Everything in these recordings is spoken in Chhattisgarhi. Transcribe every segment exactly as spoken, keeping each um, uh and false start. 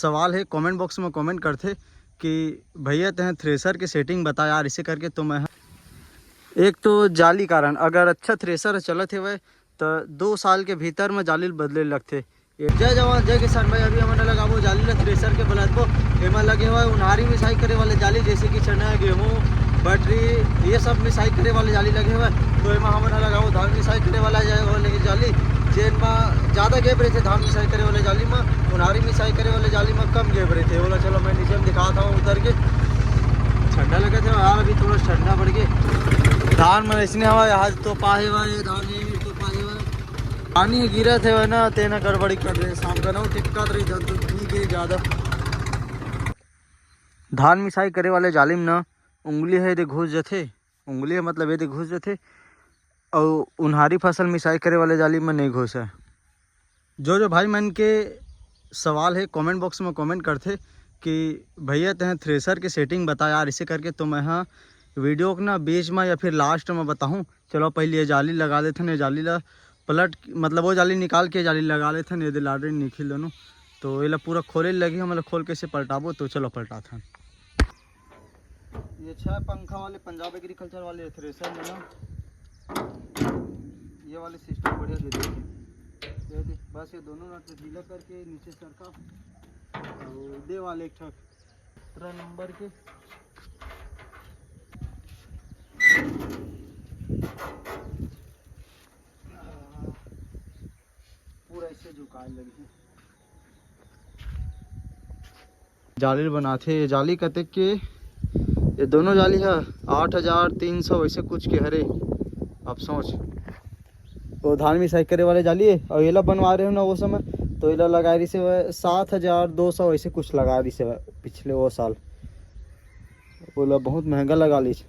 सवाल हे, कमेंट बॉक्स में कमेंट करथे कि भैया तें थ्रेसर के सेटिंग बता यार, इसे करके तो मैं एक तो जाली कारण अगर अच्छा थ्रेसर चलत हेवय त दो साल के भीतर में जाली ल बदले लगथे। जय जवान जय किसान भाई, अभी हमन लगाबो जाली ला थ्रेसर के बलदबो। एमा लगे हुए उन्हारी मिसाई करे वाले जाली, जैसे कि चना, गेहूं, बटरी, ये सब मिसाई करे वाले जाली लगे हुए। तो एमा हमन लगाबो धान मिसाई करे वाला जा-, वाले जाली, जेन मा ज्यादा गैप रहथे धान मिसाई करे वाले जाली मा। उन्हारी मिसाई करे वाले जाली मा कम गैप रहथे। ओला चलो मैं नीचे में दिखाता हूँ उतर के। ठंडा लगत हे यार, अभी थोड़ा ठंडा बढ़ के। धान मन इसने हवा, आज तो पाहे हुआ ये धान ये तो पाहे हुआ। पानी गिरत हे ना, तेना गड़बड़ी कर दे। शाम का ना टिपकत रही, जब तो नहीं गिरे ज्यादा। धान मिसाई करे वाले जालिम ना उंगली हे दे घुस जथे, उंगली हे मतलब ये दे घुस जथे, अउ उन्हारी फसल मिसाई करे वाले जालिम में नहीं घुसे। जो जो भाई मन के सवाल हे कमेंट बॉक्स में कमेंट करथे कि भैया तें थ्रेसर के सेटिंग बता यार, इसे करके तो मैं हा वीडियो के ना बीच में या फिर लास्ट में बताहूँ। चलो पहले ये जाली लगा देथन, ये जाली ला पलट, मतलब वो जाली निकाल के जाली लगा लेथन, ये दे लाडरी निखिल दोनों। तो ये ला पूरा खोले लगी, हम ला खोल के से पलटाबो। तो चलो पलटाथन। ये छह पंखा वाले पंजाब एग्रीकल्चर वाले थ्रेसर में ना ये वाले सिस्टम बढ़िया दे देते हैं। ये दे, बस ये दोनों नट ढीला करके नीचे सरका और दे वाले एक ठक सत्रह नंबर के पूरा ऐसे झुकाए लगी। जाली बनाथे। ये जाली कतेक के? ये दोनों जाली ह आठ हजार तीन सौ ऐसे कुछ के हरे। अब सोच, वो धान मिसाई करे वाले जाली हे, और एला बनवा रहे हो ना वो समय, तो एला लगाए रही से वह सात हजार दो सौ ऐसे कुछ लगा रही से वह पिछले वो साल। ओला बहुत महंगा लगा लीस।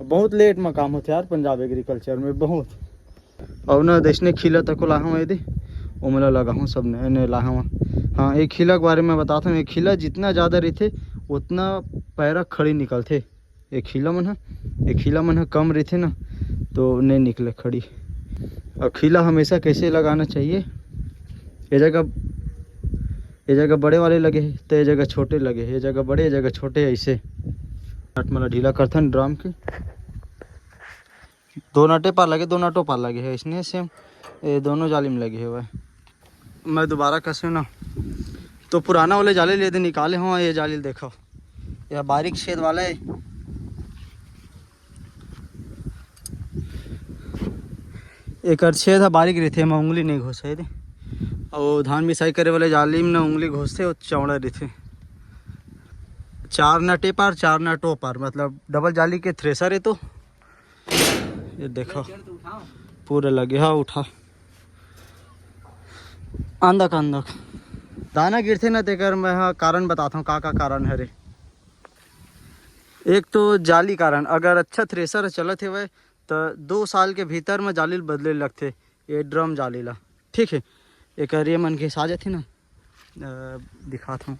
बहुत लेट में काम होथे यार पंजाब एग्रीकल्चर में, बहुत। अउ ना, जइसने खीला तको लाहूँ एदे, ओमन ला लगाहूँ, सब नए नए लाहूँ। हाँ, एक खीला के बारे में बताथन, एक खीला जितना ज़्यादा रहिथे, उतना पैरा खड़ी निकलथे। एक खीला मन ह, एक खीला मन ह कम रहिथे ना, तो नहीं निकले खड़ी। और खीला हमेशा कैसे लगाना चाहिए, ये जगह, ये जगह बड़े वाले लगे हे, तो ये जगह छोटे लगे हे, ये जगह बड़े, ये जगह छोटे, ऐसे। नट मन ला ढीला करथन ड्रम के। दो नटे पार लगे, दो नटों पार लगे हे, इसने सेम ये दोनों जाली में लगे हुए। मैं दोबारा कसे ना, तो पुराना वाले जाली ले दे निकाले हो, ये जाली देखो, यह बारीक छेद वाला है। एकर छेद ह बारीक रहिथे, एमा उंगली नहीं घुसे दे। अउ धान मिसाई करे वाले जाली में ना उंगली घुसथे, वो चौड़ा रहिथे। चार नटे पार, चार नटों पार, मतलब डबल जाली के थ्रेसर है तो ये देखो, पूरा लगे, हाँ, उठा। आंदक, आंदक। दाना गिरथे ना, तेकर मैं हा कारण बताता हूँ, का का कारण हरे। एक तो जाली कारण, अगर अच्छा थ्रेसर चलत हेवय, त दो साल के भीतर में जाली ल बदले लगथे, ये ड्रम जाली ला। ठीक है, एकर ये मन घिसा जाथे ना, अ, दिखात हूँ,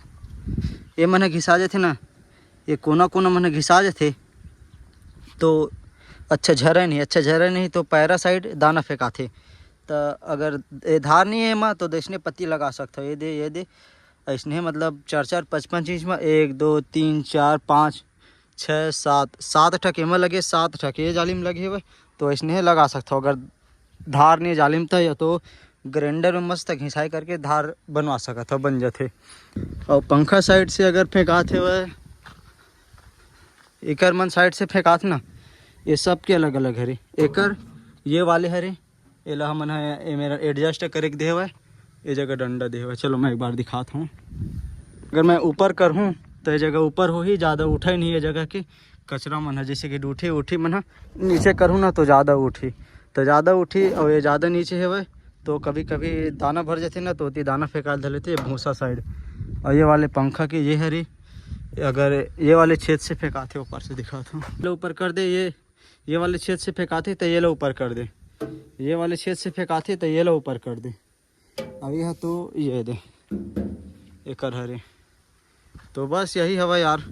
ये मन ह घिसा जाथे ना, ये कोना कोना मन ह घिसा जाथे, तो अच्छा झरे नहीं, अच्छा झरे नहीं तो पैरा साइड दाना फेंकाथे। त अगर ये धार नहीं है एमा, तो देसने पत्ती लगा सकथो। ये दे, ये दे, ऐसने मतलब चार चार पाँच पाँच इंच में, एक, दो, तीन, चार, पाँच, छः, सात, सात ठक एमा लगे, सात ठक ये जाली में लगे हुए, तो ऐसने लगा सकथो। अगर धार नहीं जाली में, तो या तो ग्राइंडर में मस्त घिसाई करके धार बनवा सकत हो, बन जाथे। और पंखा साइड से अगर फेंकात हेवय, एकर मन साइड से फेंकात ना, ये सब के अलग अलग हरे। एकर ये वाले हरे, एला हमन ह एमे एडजस्ट करे के दे हवय, ये जगह डंडा दे हवय। चलो मैं एक बार दिखात हूँ। अगर मैं ऊपर करहूँ तो ये जगह ऊपर होही, ज़्यादा उठे नहीं ये जगह के, कचरा मन ह जैसे कि डूठी उठी मन ह नीचे करहूँ ना तो ज़्यादा उठी, तो ज़्यादा उठी और ये ज़्यादा नीचे हवय तो कभी कभी दाना भर जाथे ना तो ओती दाना फेंका धर लेथे भूसा साइड। और ये वाले पंखा के ये हरी, अगर ये वाले छेद से फेंकाथे, ऊपर से दिखात हूँ, ऊपर कर दे, ये ये वाले छेद से फेंकाथे तो ये ला ऊपर कर दे, ये वाले छेद से फेंकाथे तो ये ला ऊपर कर दे। अब यह तो ये दे एकर हरे, तो बस यही हवा यार।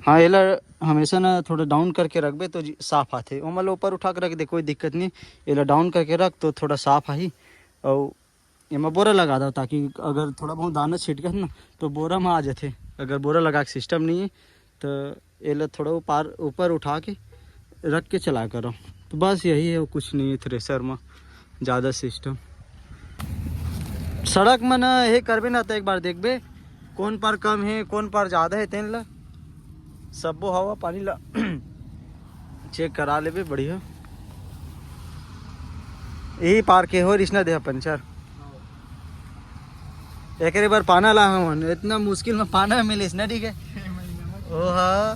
हाँ, एला हमेशा ना थोड़ा डाउन करके रखबे तो जी-, साफ आथे। ओमा ला ऊपर उठा के रख दे, कोई दिक्कत नहीं। एला डाउन करके रख तो थोड़ा साफ आही। और एमा बोरा लगा दो, ताकि अगर थोड़ा बहुत दाना छिटकत ना, तो बोरा में आ जाथे। अगर बोरा लगा के सिस्टम नहीं है, तो एला थोड़ा ऊपर, ऊपर उठा के रख के चला करो। तो बस यही है, कुछ नहीं है थ्रेसर में ज़्यादा सिस्टम। सड़क में ना ये करबे ना, तो एक बार देखबे कौन पार कम है, कौन पार ज़्यादा है, तेन ला सब्बो हवा पानी ला चेक करा लेबे बढ़िया। यही पार के हो रिसना देहा पंचर। एकरे बर पाना ला हमन, इतना मुश्किल में पाना मिलिस ना, ठीक है। ओहा,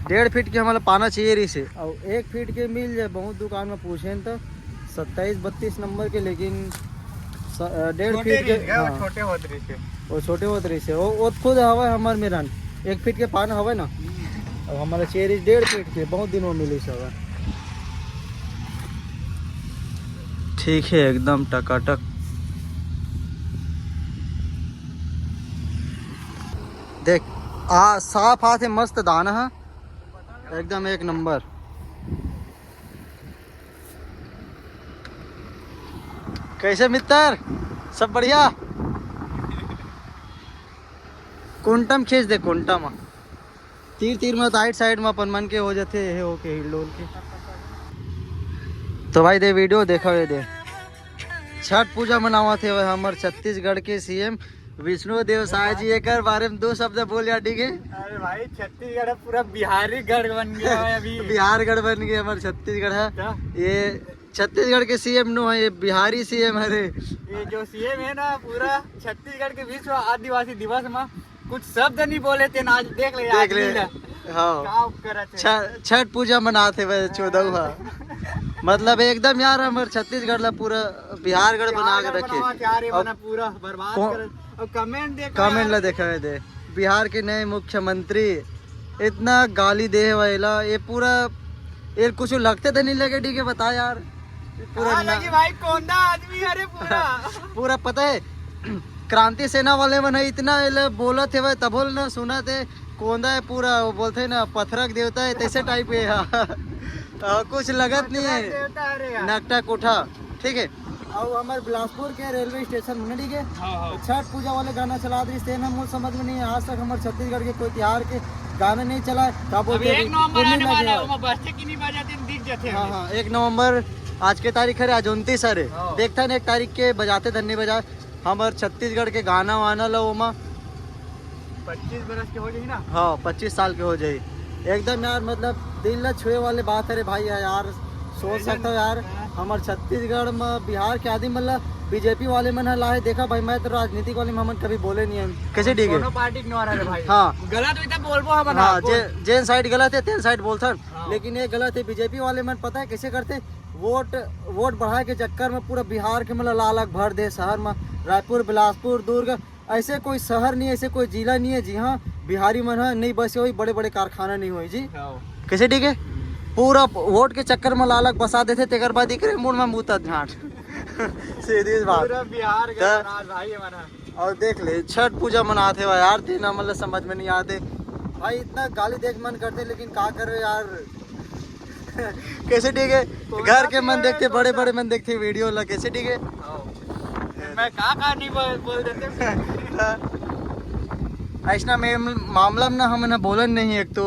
डेढ़ फीट के हमला पाना चाहिए रहिस हे, और एक फीट के मिल जाए। बहुत दुकान में पूछे तो सत्ताईस बत्तीस नंबर के, लेकिन स-, अ, डेढ़ छोटे फीट के, रहिस हे, हाँ। छोटे होत रहिस हे। वो छोटे होत रहिस हे, वो, वो खुद हवा हमर मेरन एक फीट के पाना हवा ना, अब हमला चाहिए रहिस डेढ़ फीट के, बहुत दिन में मिलिस हवा। ठीक है, एकदम टकाटक। देख, आ, साफ आथे, मस्त दाना है, एकदम एक नंबर। कैसे मित्र, सब बढ़िया? कोंटम खींच दे, कोंटम। तीर तीर में, साइड साइड में अपन मन के हो जाथे, ये हो के हिल डोल के। तो भाई दे वीडियो देखा, ये दे छठ पूजा मनावत हे हमर छत्तीसगढ़ के सीएम विष्णु देव साय जी। एकर बारे में दो शब्द बोल यार, ठीक है? अरे भाई, छत्तीसगढ़ अब पूरा बिहारी गढ़ बन गया है अभी। बिहार गढ़ बन गया हमर छत्तीसगढ़ है। क्या? ये छत्तीसगढ़ के सीएम नो है, ये बिहारी सीएम है रे। ये जो सीएम है ना, पूरा छत्तीसगढ़ के विश्व आदिवासी दिवस में कुछ शब्द नहीं बोले थे ना, आज देख ले, देख आज ले। लीला। हाँ। का करत हे? छ-, छठ पूजा मनात हे वह चौदह हा। मतलब एकदम यार, हमर छत्तीसगढ़ ला पूरा बिहार गढ़ बना के रखे। यार, ये और बना पूरा बर्बाद को-, कर। और कमेंट देखा कमेंट यार। ला देखा है दे, बिहार के नए मुख्यमंत्री इतना गाली दे हे एला, ये पूरा, ये कुछ लगते तो नहीं लगे, ठीक है, बता यार। पूरा हाँ, ना- लगी भाई, कोंदा आदमी, अरे पूरा। पूरा पता है, क्रांति सेना वाले मन ह इतना एला बोलत हेवय, तभो ल ना सुनत हे। कोंदा है पूरा, वो बोलते हैं ना, पथरक देवता है, तैसे टाइप के है। अ, कुछ लगत नहीं है। देवता, अरे यार। नकटा कोठा, ठीक है। और हमारे बिलासपुर के रेलवे स्टेशन में, ठीक है, हाँ, हाँ। छठ पूजा वाले गाना चला दी, तेन हम समझ में नहीं है। आज तक हमारे छत्तीसगढ़ के कोई त्योहार के गाना नहीं चला है। का अभी बोलते हैं एक अभी? नवंबर कुंडी आने लगे वाला है, हो। वहाँ बजते कि नहीं बजाते, दिख जाते हाँ, हैं। हाँ, एक नवंबर आज के तारीख है, आज उनतीस है रे। हाँ। देखता है एक तारीख के बजाते धन नहीं बजा, हमर छत्तीसगढ़ के गाना वाना ला ओमा। पच्चीस बरस के हो जाही ना? हाँ, पच्चीस साल के हो जाही। एकदम यार, मतलब दिल ला छुए वाले बात है रे भाई, यार सोच एकदम। सकता हो यार, हाँ। हमर छत्तीसगढ़ में बिहार के आदमी, मतलब बीजेपी वाले मन ह लाए। देखा भाई, मैं तो राजनीतिक वाले में हमन कभी बोले नहीं है। कैसे ठीक है? दोनों पार्टी के नहीं आ रहा रे भाई। हाँ। गलत होई तो बोलबो हमन हाँ, आपको। जे-, जेन साइड गलत है, तेन साइड बोलथन। हाँ। लेकिन ये गलत है, बीजेपी वाले मन पता है कैसे करते? वोट, वोट बढ़ाए के चक्कर में पूरा बिहार के मतलब लालक भर दे शहर में, रायपुर, बिलासपुर, दुर्ग, ऐसे कोई शहर नहीं है, ऐसे कोई जिला नहीं है, जहाँ बिहारी मन ह नहीं बसे होई, बड़े बड़े कारखाना नहीं होई जी। हाँ। कैसे ठीक है? पूरा वोट के चक्कर में लालक बसा देथे, तेकर बाद इकरे मुड़ में मुता झांट। सीधी सी बात। पूरा बिहार के त- बना भाई हमारा। और देख ले, छठ पूजा मनात हे यार, तेन हमन ला समझ में नहीं आते भाई। इतना गाली देख मन करते, लेकिन का करो यार। कैसे ठीक है? कोई घर बात के नहीं मन है, देखते, कोई बड़े बात बड़े मन देखते वीडियो ला, कैसे ठीक है? हाँ। मैं का का नहीं बोल, बोल देते। ऐसना में मामला में ना हमन बोलन नहीं, एक तो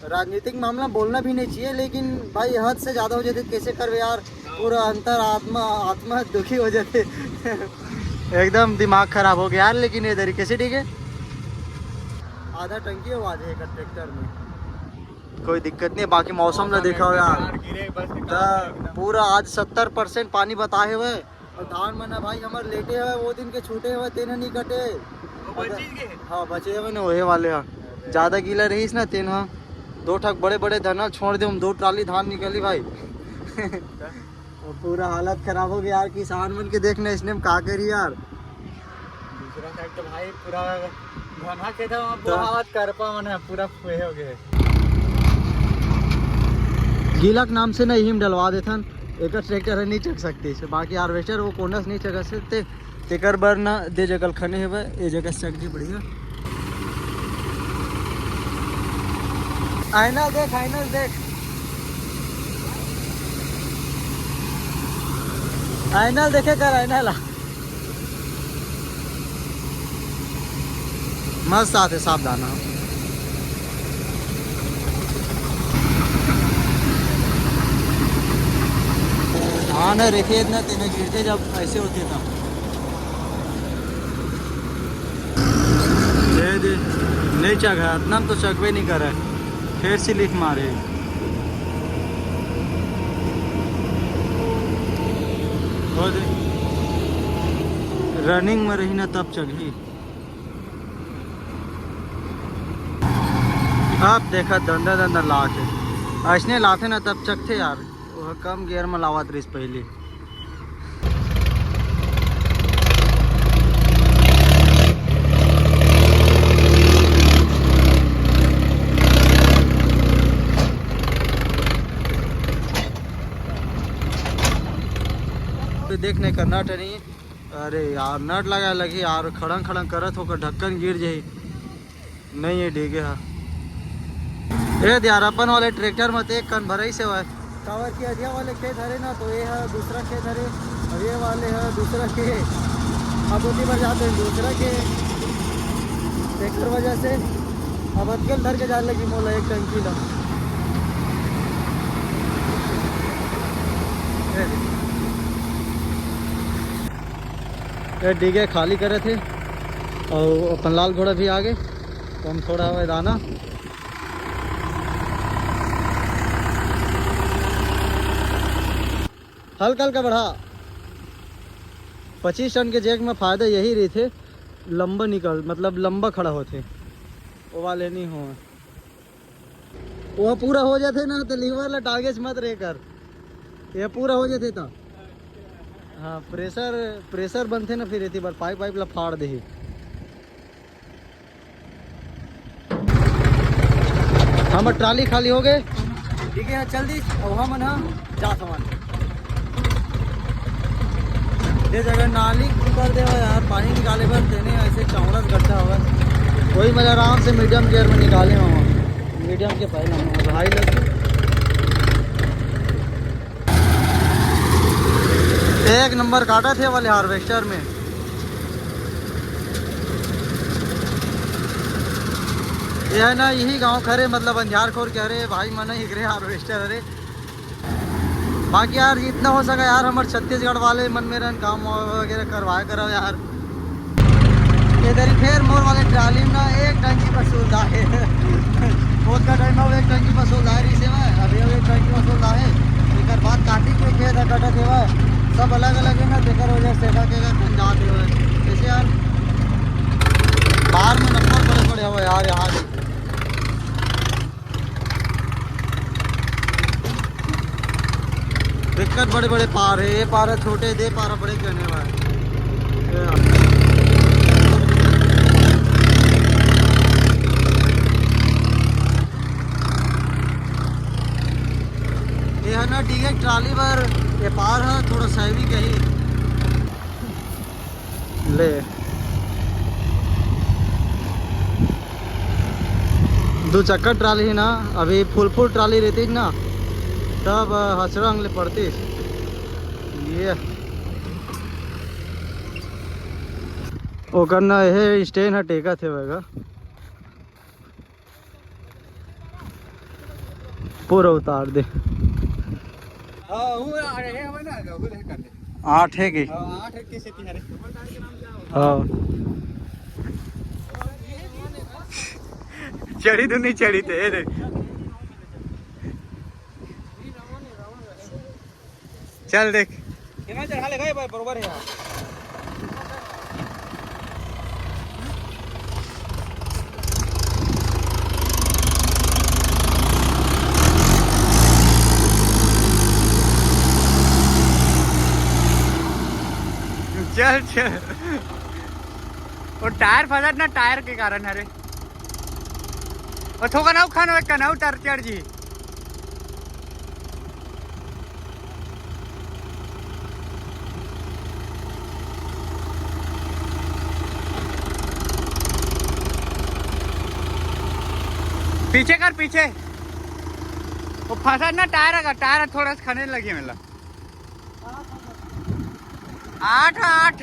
राजनीतिक मामला बोलना भी नहीं चाहिए, लेकिन भाई हद से ज्यादा हो जाते, कैसे करबे यार? पूरा अंतर आत्मा, आत्मा दुखी हो जाते। एकदम दिमाग खराब हो गया यार। लेकिन ये तरीके से ठीक है, आधा टंकी हो आज एक ट्रैक्टर में। कोई दिक्कत नहीं, बाकी मौसम ला देखा हो यार। गिरे बस निकाल त एकदम। पूरा आज सत्तर परसेंट पानी बताए हुए। और धान मन ह भाई हमर लेटे हवय, वो दिन के छूटे हवय, तेन ह नी कटे। वो बची के? हाँ, बचे हवय ना, ओहे वाले ह। ज्यादा गीला रहीस ना, तेन ह दो ठक बड़े बड़े धरना छोड़ दे, हम दो ट्राली धान निकली भाई। वो पूरा हालत खराब हो गया यार, किसान मन के देखना, इसने हम का करी यार। दूसरा साइड तो भाई पूरा घना खेत है, वहाँ तो बोहावत करपा मन है, पूरा फुए हो गए। गीला के नाम से ना इही म डलवा देथन, एकर ट्रैक्टर ह नहीं चक सकते, से बाकी हार्वेस्टर वो कोनस नहीं चक सकते, तेकर बर ना दे जगह खने हेवय, ए जगह चक जी बढ़िया। आईना देख, आईना देख। आईना ल देखे कर, आईना ला। मस्त आथे साफ दाना। धान ह रेखे इतना तेने गिरते जब ऐसे होते तब। दे दे, नहीं चघा, इतना तो चघबे नहीं करे, फिर स्लिप मारे। हो दे, रनिंग में रही ना तब चघी। अब देखा दंदा दंदा लाथे, ऐसने लाथे ना तब चघथे यार। वो कम गियर में लावत रहिस पहली। तो देख नहीं करना टनी। अरे यार, नट लगा लगी यार, खड़ंग खड़ंग करत होकर ढक्कन गिर जाही। नहीं, ये डीगे हा। ए यार, अपन वाले ट्रैक्टर में तो एक कन भरई से हुआ है। काबर कि अधिया वाले खेत हरे ना, तो ये है दूसरा खेत हरे, और ये वाले है दूसरा खेत। अब उतनी बार जाते हैं दूसरा खेत ट्रैक्टर वजह से। अब अतकेल धर के जाने लगी मोला एक टंकी ला। ए दे। ये डीगे खाली करे थे और अपन लाल घोड़ा भी आ गए, तो हम थोड़ा हवे दाना हल्का हल्का बढ़ा। पच्चीस टन के जैक में फायदा यही रही थे, लंबा निकल, मतलब लंबा खड़ा होते, वो वाले नहीं हो। वो पूरा हो जाते ना तो लीवर ला टांगेच मत रे कर, ये पूरा हो जाते तो। हाँ, प्रेशर प्रेशर बनते ना, फिर एती बार पाइप वाइप ला फाड़ दे। हमर ट्राली खाली हो गए। ठीक है, चल दी। अब हमन ह जात हवन। ये जगह नाली कर दे हो यार, पानी निकाले बर तेने ऐसे चौड़स गड्ढा हवा। कोई मजा आराम से मीडियम गियर में निकाले हो, मीडियम के पहले हम हाई लग। एक नंबर काटा थे वाले हार्वेस्टर में। ये है ना, यही गांव खरे, मतलब अंजारखोर के हरे भाई, मन एकरे हार्वेस्टर हरे। बाकी यार, जितना हो सका यार, हमर छत्तीसगढ़ वाले मन में रहन काम वगैरह करवाया करो यार। इधर ही फेर मोर वाले ट्राली में ना एक टंकी वसूल है। बहुत का टाइम हो एक टंकी वसूल है रही सेवा, अभी अब एक टंकी वसूल है। एक बात काटी के खेत है, कटत सेवा, सब अलग अलग है ना, तेकर वजह से का के का खंजात हुआ है। जैसे यार, बाहर में नंबर बड़े बड़े हो यार यहाँ। दिक्कत बड़े बड़े पार है, ये पारा छोटे दे, पारा बड़े कहने वाले। ये है ना, डीएक्स ट्राली पर ये पार है, थोड़ा सा भी कहीं ले। दू चक्का ट्राली ही ना, अभी फुल फुल ट्राली रहती ना, तब हसरंग ले पड़ती। ये ओकर ना, ये स्टैंड ह टेका थे वैगा। पूरा उतार दे। हाँ, वो आ रहे हैं, वो ना, वो ले कर दे। आठ है कि? हाँ, आठ है, किसे तीन है? हाँ। चढ़ी तो नहीं चढ़ी थे, ये देख। चल देख। केना चढ़ा लेगा ये भाई, बरोबर है यार। चल, चल। वो टायर फंसत ना, टायर के कारण, अरे। वो थोका ना खान, वो कना उतार चढ़ जी। पीछे कर, पीछे। वो फंसा ना टायर का, टायर थोड़ा सा खने लगे मिला। आठ, आठ।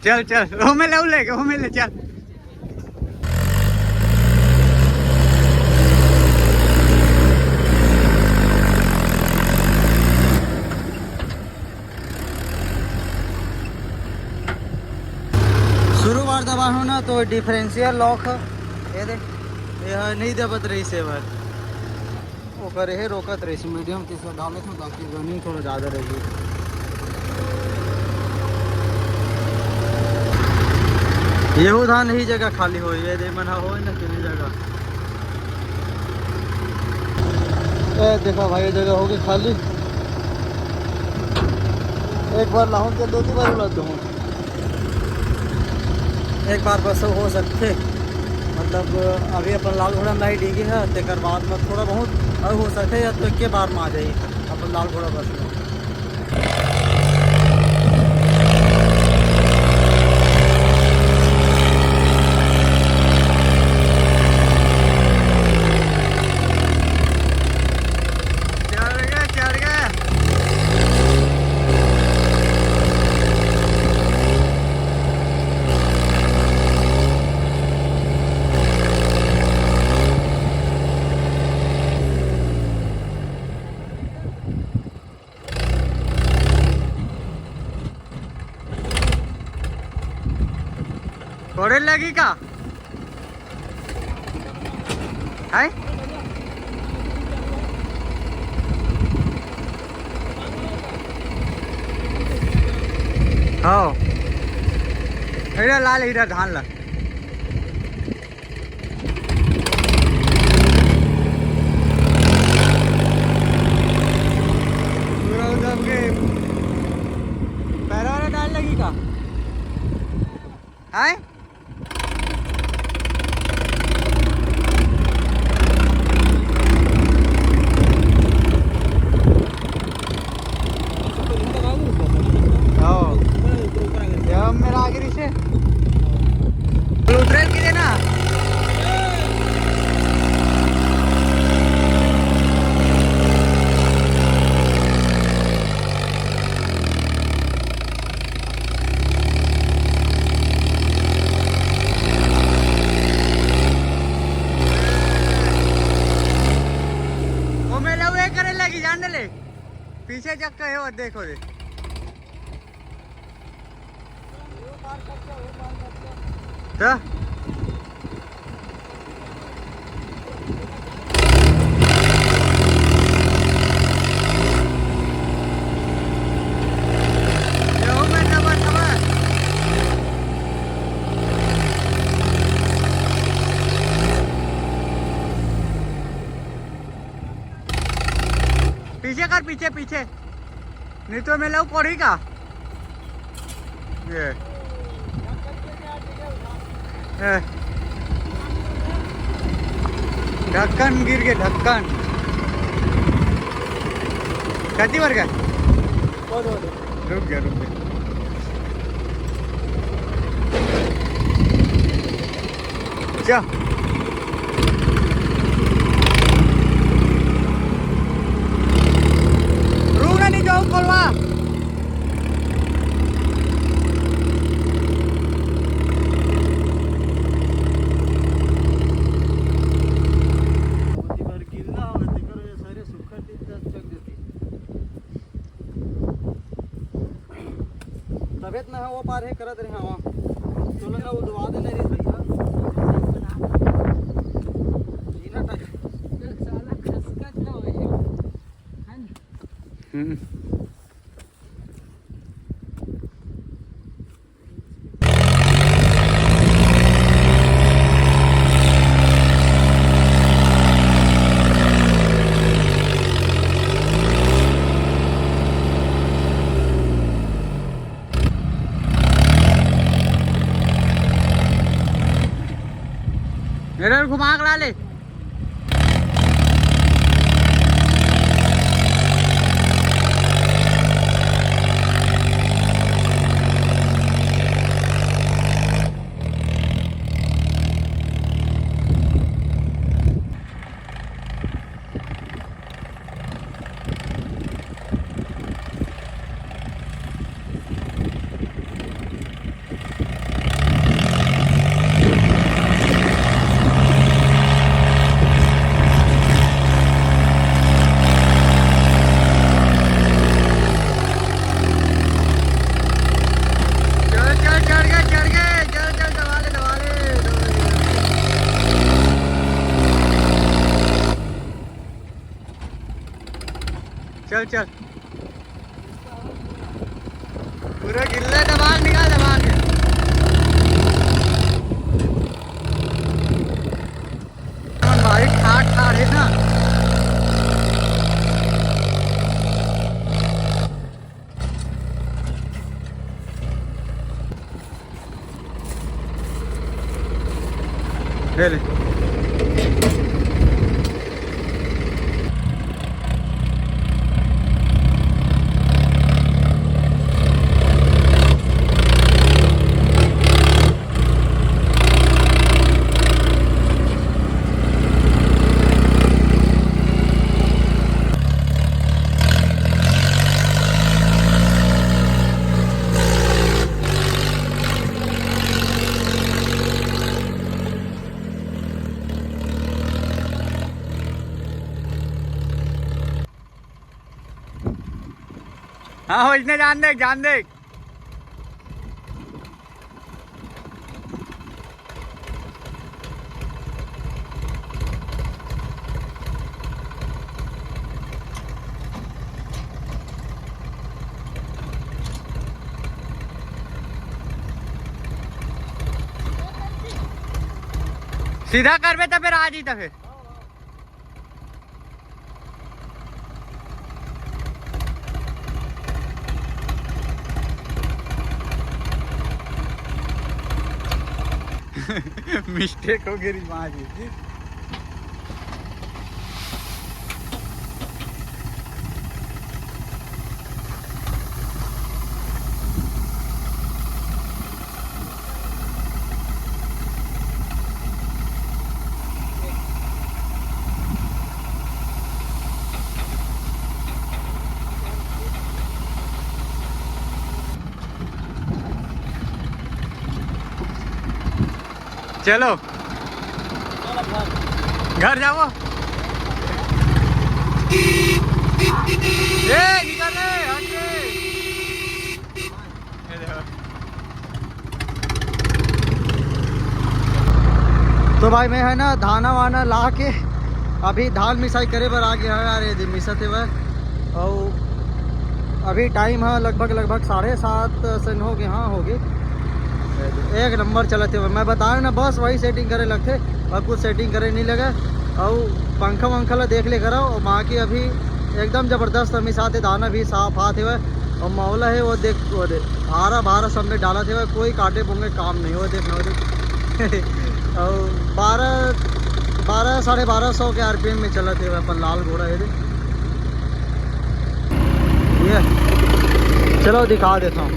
चल, चल, ओमे ले, लेके ओमे ले, चल। शुरू बार दबाहूँ ना, तो डिफरेंशियल लॉक ह, ये दे, ये ह नहीं दबत रहिस हे बार। ओकर हे रोकत रहिस, मीडियम तीसरा डाले थे, ताकि रनिंग थोड़ा ज़्यादा रही। येहू धान ही जगह खाली होई, ये दे मन ह होई ना किनी जगह। ए, देखा भाई, ये जगह होगी खाली। एक बार लाहूँ के दो तीन बार उलट दूँ। एक बार बस हो सकथे, मतलब अभी अपन लाल घोड़ा में ही डिगे हे, तेकर बाद में थोड़ा बहुत अउ हो सकथे, या तो एके बार में आ जाही अपन लाल घोड़ा बस में। चढ़ गया, चढ़ गया। कोड़े लगी का? है? हाँ। इधर ला ले, इधर धान ला। पूरा उधर के पैरा वाला डाल लगी का? हैं? हाँ। ये मेरा आगे पीछे। उतरेल की देना। ओमे लवे करे लगी, जान ले। पीछे चक्का है, वो देखो दे। तो पीछे कर, पीछे, पीछे। नहीं तो मैं लव पड़ी का? ये। ये। ढक्कन गिर गए, ढक्कन। कति बार का? रुक गया, रुक गया। जा। रुक ना, नहीं जाओ, खोलवा। तबीयत ना हो पा रहे, करत रहे हवा। तो लगा वो दवा देना रे भैया। जीना टाइम। हम्म। इधर घुमा के ला ले। चल, पूरा गिल्ला दबा के निकाल, दबा के। भाई ठाठ ठाठ है ना। ले ले। हाँ, हो, इसने जान दे, जान दे। सीधा करबे त फेर आ जी त फेर। मिस्टेक हो गई रे माँ जी। चलो घर जाओ। ए, निकल रे, हट रे। ये देखो। तो भाई मैं है ना धाना वाना ला के अभी धान मिसाई करे बर आ गया है यार, ये दे मिसत हे वह। और अभी टाइम है लगभग, लगभग साढ़े सात से हो गए, हाँ हो गए। एक नंबर चलत हे वह। मैं बताया ना बस वही सेटिंग करे लगथे और कुछ सेटिंग करे नहीं लगे। और पंखा वंखा ला देख ले करो, और बाकी अभी एकदम जबरदस्त मिसात हे, दाना भी साफ आत हे वह। और मौला हे वो देख, वो दे, भारा भारा सब में डालत हे, कोई काटे बोंगे काम नहीं हो, देख ना, देख। और बारह, बारह, साढ़े बारह सौ के आरपीएम में चलत हे अपन लाल घोड़ा हे दे। ये चलो दिखा देता हूँ,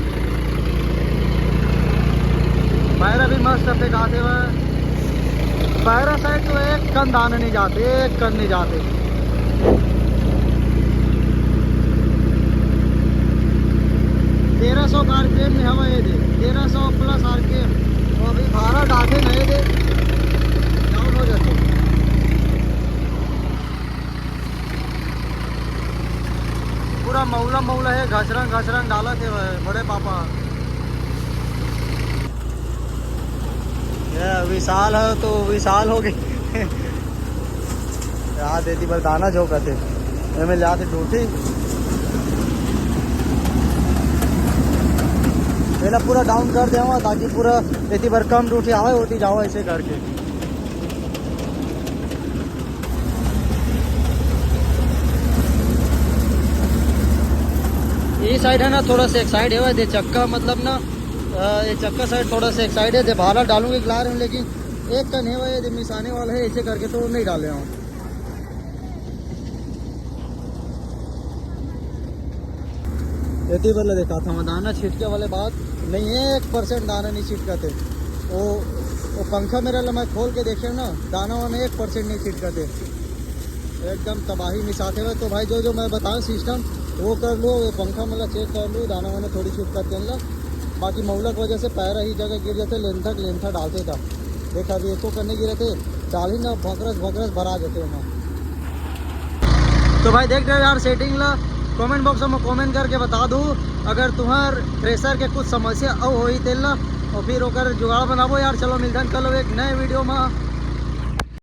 पैरा भी मस्त फेंकात हे वह। पैरा साइड तो एक कन दाना नहीं जाते, एक कन नहीं जाते। तेरह सौ का आरपीएम में हवा ये दे, तेरह सौ प्लस आरपीएम। तो अभी भारा डालते नहीं दे, डाउन हो जाते। पूरा मौला मौला हे, घसरंग घसरंग डालत हे बड़े पापा। ये विशाल हे तो विशाल हो गए। यार देती बर दाना झोंकत हे, एमे लाते टूटी। पहला पूरा डाउन कर देवा ताकि पूरा एती बर कम टूटी आवे, होती जाओ ऐसे करके। ये साइड है ना, थोड़ा सा एक साइड है, दे चक्का, मतलब ना, अ, ये चक्का साइड थोड़ा सा एक साइड है, दे भाला डालूंगे गिला रहे हैं, लेकिन एक कन है, ये दे मिसाने वाला है, ऐसे करके तो नहीं डाले हम। एती बर ले देखा था, दाना छिटके वाले बात नहीं है, एक परसेंट दाना नहीं छिटकत हे। वो, वो पंखा मेरा ला मैं खोल के देखे ना, दाना वाना एक परसेंट नहीं छिटकत हे। एकदम तबाही मिसाते हुए। तो भाई, जो जो मैं बताऊँ सिस्टम, वो कर लो, ये पंखा मतलब चेक कर लो, दाना वाना थोड़ी छूट कर देन ला। बाकी मौला के वजह से पैरा ही जगह गिर जाते, लेंथा के लेंथा डालते था। देख, अभी एको कन्ने गिरे थे, डाली ना, भकरस भकरस भरा जाते वहाँ। तो भाई, देख रहे हो यार सेटिंग ला, कमेंट बॉक्स में कमेंट करके बता दो अगर तुम्हार थ्रेसर के कुछ समस्या अउ होई तेल ला, और फिर ओकर जुगाड़ बनाबो यार। चलो मिलथन कल एक नए वीडियो में।